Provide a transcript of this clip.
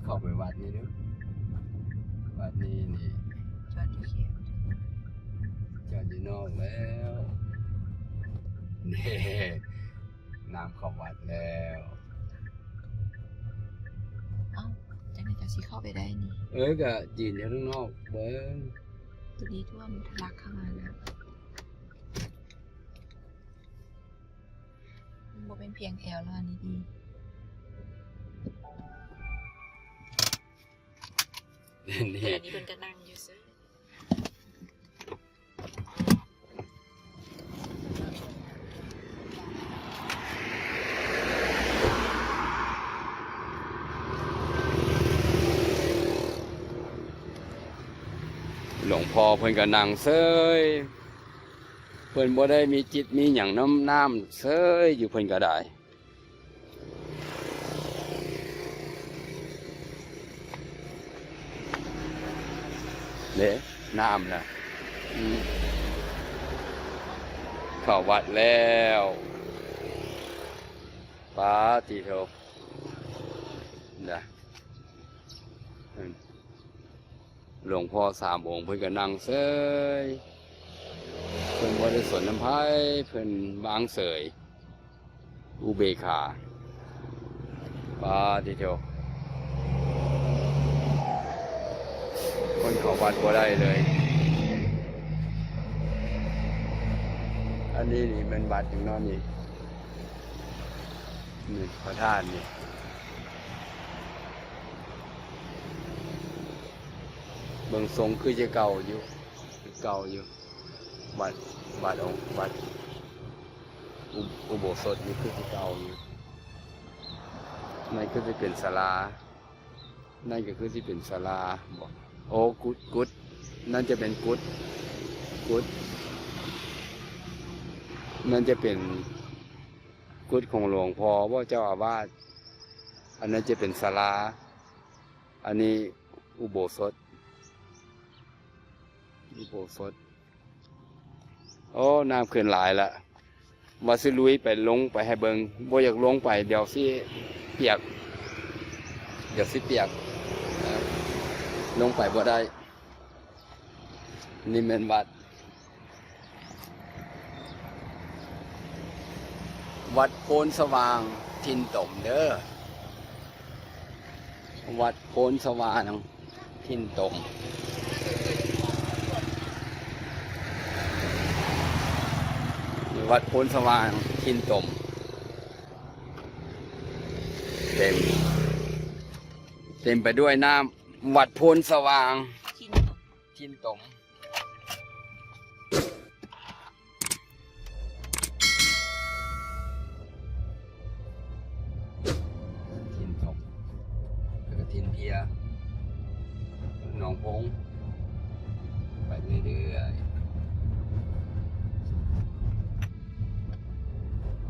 ເຂົ້າໄປວັດນີ້ເດີ້ ວັດນີ້ນີ້ ຈອດຢູ່ເຂດ ຈອດຢູ່ນອກແລ້ວ ນີ້ ນ້ຳເຂົ້າວັດແລ້ວ. ເອົ້າ ຈັ່ງໃດເຈົ້າຊິເຂົ້າໄປໄດ້ນີ້? ເອີ ກະຢືນຢູ່ທາງນອກເບິ່ງ ຕົວນີ້ຖ້ວມທະລັກເຂົ້າມາແລ້ວ. ມັນບໍ່ແມ່ນພຽງແຖວແລ້ວ ອັນນີ້ດີ ແຕ່ອັນນີ້ເພິ່ນກະນັ່ງຢູ່ເຊີຍ. ຫຼວງພໍ່ເພິ່ນກະນັ່ງເຊີຍ ເພິ່ນບໍ່ໄດ້ມີຈິດມີຫຍັງນຳນ້ຳ ເຊີຍຢູ່ເພິ່ນກະໄດ້. ເດ້ ນ້ຳນະ ອືມ ເຂົ້າວັດແລ້ວ ປາຕິໂທ ນະ ອືມ. ຫຼວງພໍ່ສາມອົງເພິ່ນກະນັ່ງເຊີຍ ເພິ່ນບໍ່ໄດ້ສົນນຳໃຜ ເພິ່ນວາງເສີຍ ອຸເບກຂາ ປາຕິໂທ ຄົນເຂົ້າວັດບໍ່ໄດ້ເລີຍ. ອັນນີ້ນີ້ແມ່ນວັດຫຍັງເນາະນີ້? ນີ້ພະທາດນີ້ ເບິ່ງຊົງຄືຈະເກົ່າຢູ່ ເກົ່າຢູ່ ວັດ ວັດ ວັດ ອຸ ອຸໂບສົດນີ້ຄືຊິເກົ່າຢູ່ ນັ້ນຄືຊິເປັນສາລາ ນັ້ນກະຄືຊິເປັນສາລາບໍ? ໂອ້ ກຸດ ກຸດ ນັ້ນຈະເປັນກຸດ ກຸດ ນັ້ນຈະເປັນກຸດຂອງຫຼວງພໍ່ບໍ ເຈົ້າອາວາດ ອັນນັ້ນຈະເປັນສາລາ ອັນນີ້ອຸໂບສົດ ອຸໂບສົດ. ໂອ້ ນ້ຳຂຶ້ນຫຼາຍລະ ວ່າຊິລຸຍໄປ ລົງໄປໃຫ້ເບິ່ງ ບໍ່ຢາກລົງໄປ ດຽວຊິປຽກ ດຽວຊິປຽກ ລົງໄປບໍ່ໄດ້. ນີ້ແມ່ນວັດ ວັດໂພນສະຫວ່າງຖິ່ນຕົມເດີ້ ວັດໂພນສະຫວ່າງ ຖິ່ນຕົມ ວັດໂພນສະຫວ່າງຖິ່ນຕົມ ເຕັມ ເຕັມໄປດ້ວຍນ້ຳ ວັດໂພນສະຫວ່າງ ຖິ່ນຕົມ ຖິ່ນຕົມ. ຖິ່ນຕົມ ແລ້ວກະຖິ່ນເພຍ ໜອງໂພງ ໄປເລື້ອຍໆ.